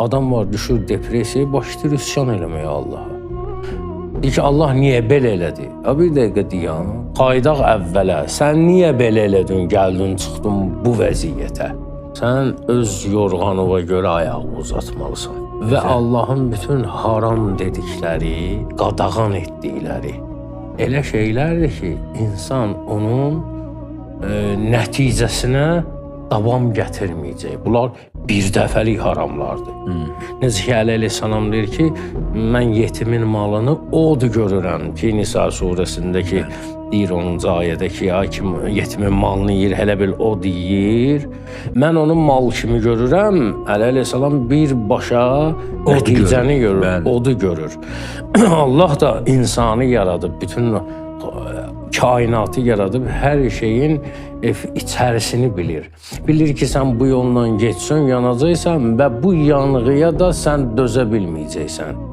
Adam var, düşür depressiyaya, başlayır üsyan eləməyə Allaha. Deyir ki, Allah niyə belə elədi? Ha, bir dəqiqə dayan, qayıdaq əvvələ. Sən niyə belə elədin, gəldin, çıxdın bu vəziyyətə? Sən öz yorğanına görə ayağını uzatmalısan. Və Allahın bütün haram dedikləri, qadağan etdikləri elə şeylərdir ki, insan onun nəticəsinə davam gətirməyəcək. Bunlar bir dəfəlik haramlardır. Necə ki, Əli əleyhissalam deyir ki, mən yetimin malını od görürəm ki, Nisa surəsindəki deyir 10-cu ayədə ki, ya kim yetimin malını yeyir, elə bil od yeyir. Mən onun mal kimi görürəm. Əli əleyhissalam birbaşa nəticəni görür, Bəli. odu görür. Allah da insanı yaradıb, bütün kainatı yaradıb, hər şeyin içərisini bilir. Bilir ki, sən bu yolla getsən yanacaqsan və bu yanğıya da sən dözə bilməyəcəksən.